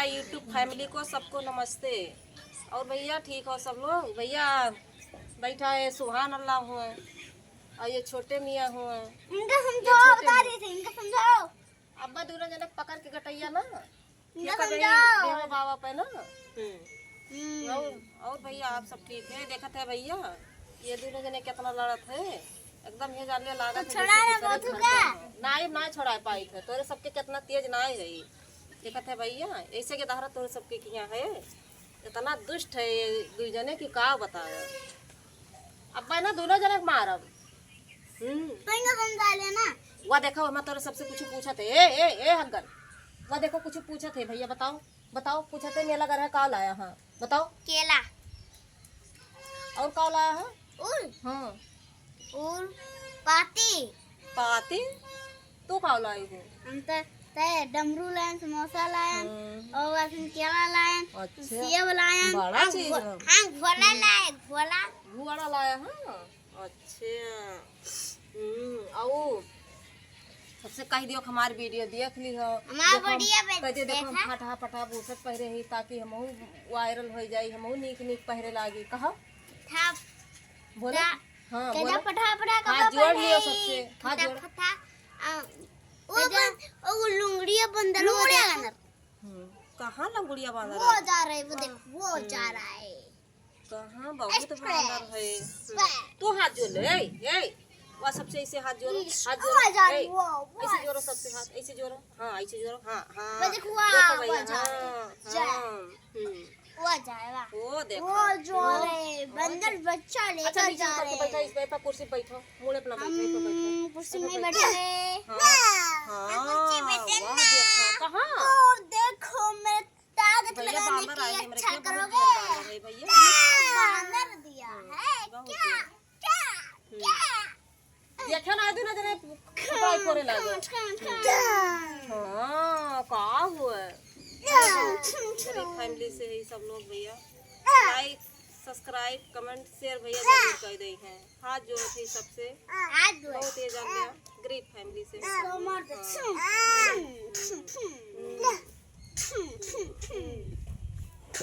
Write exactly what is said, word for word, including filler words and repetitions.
YouTube family को सबको नमस्ते। और भैया ठीक हो सब लोग? भैया बैठा है सुभान अल्लाह हुए और ये छोटे मियाँ हुए। इनका ये समझाओ, छोटे बता मियाँ। रही थी, इनका समझाओ। अब्बा दोनों जने पकड़ के गटैया ना, इनका ये कर रही समझाओ। देवा बाबा पे ना। हम्म। हम्म। और, और भैया आप सब ठीक है? देखत है भैया, ये दोनों जने कितना लड़त है, एकदम ये जान ले लागत तो है छोड़ा जैसे ना दूसरे बोथू घर का। के हो। नाई, ना छोड़ा पाई थे, तोरे सबके कितना तेज नाई है। देखत है भैया, ऐसे के दहरा तोरे सबके किया है, इतना दुष्ट है ये दुई जने की का बतावे। अब्बा ना दोनों जने के मारब। हम्म। तइका समझा लेना। वा देखो, हम तोरे सबसे कुछ पूछत है। ए, ए, ए, हग्गन। वा देखो, कुछ पूछत है भैया, बताओ, बताओ, पूछत है, मेला घर है, का लाया? हाँ, बताओ। केला। और का लाया है? उल। हाँ। उल, पाती। पाती? तू का लाई हो? हम त, ते डमरू लायन, समोसा लायन, हम्म। और अखन केला लायन, अच्छा। सेब लायन, बड़ा हाँ, चीज घो-, है। हाँ, घोला हम्म। लाए, घोला। घोड़ा लाया, हाँ। अच्छा। हम्म, आऊ सबसे कह दियो कि हमार video देख ली हो। हमार देखो, video पे कह दियो, देखो, हम देखा। फटहा फटहा बुशर्ट पहिरे ही, ताकि हमहू viral हो जाई, हमहू नीक नीक पहिरे लागी। कहो। था। बोलो। था। हाँ, कजा बोलो। फटहा फटहा हाथ कपड़ा जोड़ लियो पहने सबसे, ही, हाथ फटा जोड़। फटा, आ, वो कजा बन-, वो लुंगड़िया बंदर हो लुंगड़िया जाए। बंदर। हम्म, कहाँ लंगड़िया बांध वो रहा है? जा रहा है, वो देख, वो जा हम्म। रहा है। कहाँ बहुत Express। बांदर है। वाह। तू हाथ जोड़ ले, ए, ए, वह सबसे ऐसे हाथ जोड़ो, हम्म, हाथ जोड़ो, वो जा रहा है, ए, वो, वो। ऐसे जोड़ो सबसे हाथ, ऐसे जोड़ो, हाँ, ऐसे जोड़ो, हाँ, हाँ। वो देखो, वाह, देखो भैया, वो जा रहा है। हाँ, जा। हाँ, हम्म। वो जाए, वाह। वो देखो। वो जो हम्म। है, बंदर बच्चा अच्छा, लेकर नीचे जा उतर के रहे बैठो, हैं। इस पे, पे कुर्सी पे बैठो, मुड़े अपना बैठो, इस पे बैठो। हम कुर्सी इस पे में बैठो। बैठे हैं। हाँ, हाँ, कुर्सी बैठे वाह, ना। देखो, कहाँ? और देखो, मेरे ताकत भैया, लगाने बांदर की आए हैं, मेरे इच्छा क्या बहुत करोगे? जोर बांदर है, भैया। बांदर दिया हम्म, है। बहुत क्या? जोर। क्या? हम्म। क्या? देखो ना, दू ना जने कपड़ा फोड़े लागे। हाँ, का हुआ? गरीब family से है सब लोग भैया। Like, subscribe, comment, share भैया जरूर कर दे हैं। हाथ जोड़त है सबसे। हाथ जोड़। बहुत ये जान लिया, गरीब family से। हाँ।